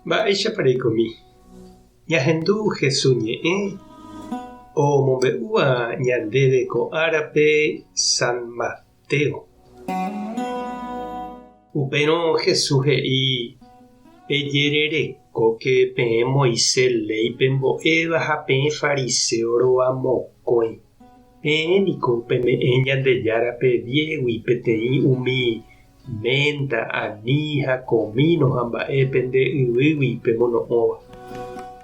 Mba'éichapa reikomi? Ñahendu Jesús ñe'ẽ omombe'úva ñandéve ko árape San Mateo. Upérõ Jesús he'i, Pejererekóke peẽ Moisés léi pembo'éva ha peẽ fariséo rova mokõi. Peẽ niko peme'ẽ Ñandejárape diégui peteĩ umi Ménta, ani ha komíno ha mba'e pende yvýgui pemono'õva.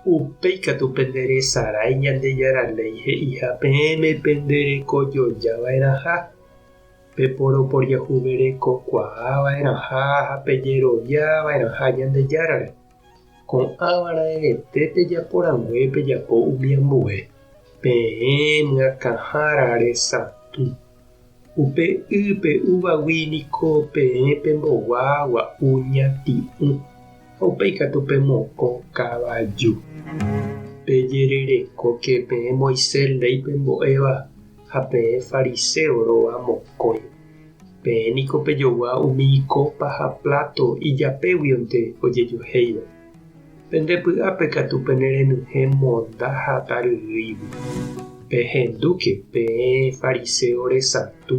Upéi katu pende resarái Ñandejára léi he'iha peẽme pende rekojoja va'erãha, peporoporiahuverekokuaa va'erãha ha pejerovia va'erãha Ñandejárare. Ko'ãva raẽvete pejapo rangue pejapo umi ambue, peẽ myakãhára resatũ. Upe y pe'úvagui niko peẽ pembogua gua'u ñati'ũ, ha upéi katu pemokõ kavaju. Pejererekóke peẽ Moisés léi pembo'éva ha peẽ fariséo rova mokõi. Peẽ niko pejogua umi kópa ha pláto ijapéguionte ojejohéiva. Pende py'ápe katu pene renyhẽ monda ha taryrýigui. Pehendúke, peẽ fariséo resatũ,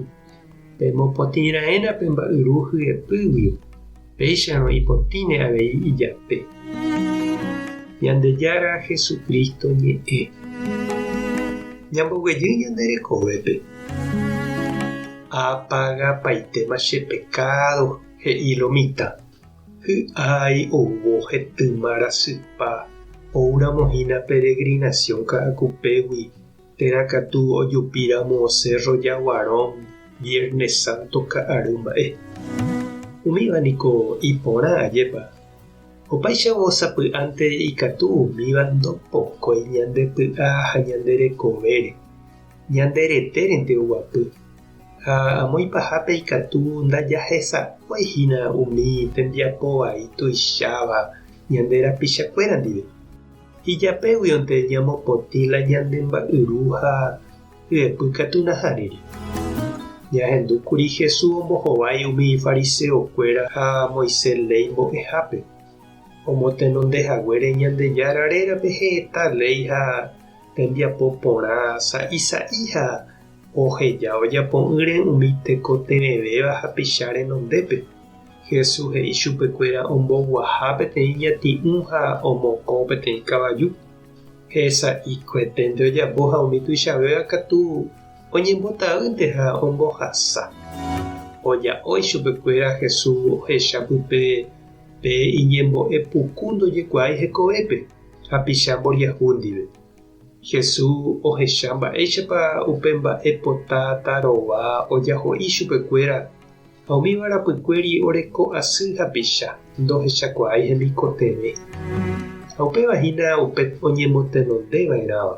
pemopotĩ raẽna pe mba'yru hyepýguio, péicharõ ipotĩne avei ijape. Ñandejára Jesucristo ñe'ẽ. Ñamboguejy ñande rekovépe. Apagapaitéma che pekádo, he'i lo mitã. Hy'ái oúvo hetyma rasypa oúramo hína peregrinación Ka'akupégui térã katu ojupíramo Cerro Jaguarón Viernes Santo ka'aru mba'e. Umíva niko iporã ajépa. Opáichavo sapy'ánte ikatu umíva ndopokói ñande py'a ha ñande rekovére, ñande retérente oguapy. Ha amo ipahápe ikatu ndajahesakuái hína umi tembiapo vai tuicháva ñande rapichakuéra ndive. Ijapéguionte ñamopotĩ la ñande mba'yru ha hyepy katu nahániri. Ñahendu kuri Jesús ombohovái umi fariseokuéra ha Moisés léi mbo'ehápe, omotenonde haguére Ñandejára rérape heta léi ha tembiapo porã sa'i sa'i ha Oheja ojapo'ỹre umi tekotevẽvéva hapicha renondépe. Jesús he'i chupekuéra omboguaha peteĩ ñati'ũ ha omokõ peteĩ kavaju. Hesa'ikueténte ojapo ha umi tuichavéva katu oñembotavýnte ha ombohasa. Oja'o ichupekuéra Jesús ohecha pype pe iñembo'e puku ndojekuaái hekovépe, hapicha mboriahu ndive. Jesús ohecha mba'éichapa upe mba'e pota tarova ojaho'i chupekuéra ha umíva rapykuéri oreko asy hapicha ndohechakuaái hemikotevẽ. Ha upéva hína upe oñemotenonde va'erãva.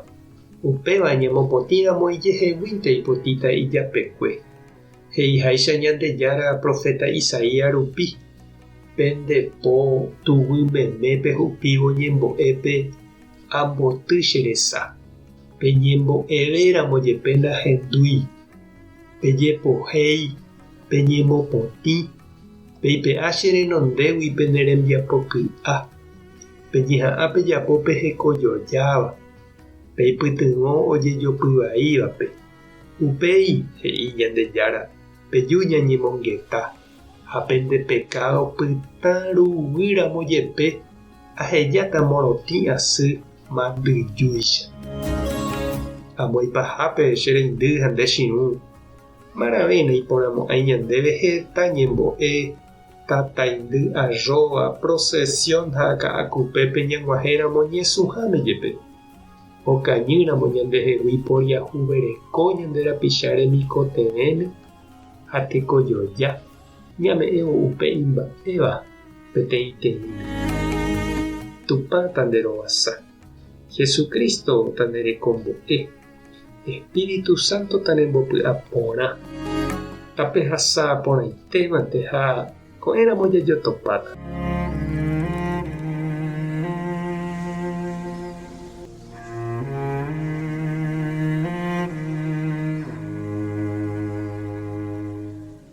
Upéva ñamopotĩramo ijeheguínte ipotĩta ijapekue. He'iháicha Ñandejára proféta Isaías rupi, Pende po tuguy meme pehupívo ñembo'épe, Amboty che resa. Peñembo'evéramo jepe nahendúi. Pejepohéi, peñemopotĩ, peipe'a che renondégui pene rembiapo ky'a. Peñeha'ã pejapo pe hekojojáva, peipytyvõ ojejopyvaívape. Upéi, he'i Ñandejára, peju ñañemongeta, ha pende pekádo pytã ruguýramo jepe, Ahejáta morotĩ asy mandyjúicha. Amo ipahápe che reindy ha nde chirũ, marãve naiporãmo'ãi ñandéve heta ñembo'e, tataindy arróva, procesión ha ka'akupépe ñag̃uahẽramo ñesũháme jepe. Okañýramo ñandehegui poriahuvereko ñande rapicha remikotevẽme ha tekojoja, ñame'ẽvo upe imba'éva. Peteĩteĩme. Tupã tanderovasa. Jesucristo tanerekombo'e. Espíritu Santo tanembopy'a porã. Tapehasa porãitémante ha ko'ẽramo jajotopáta.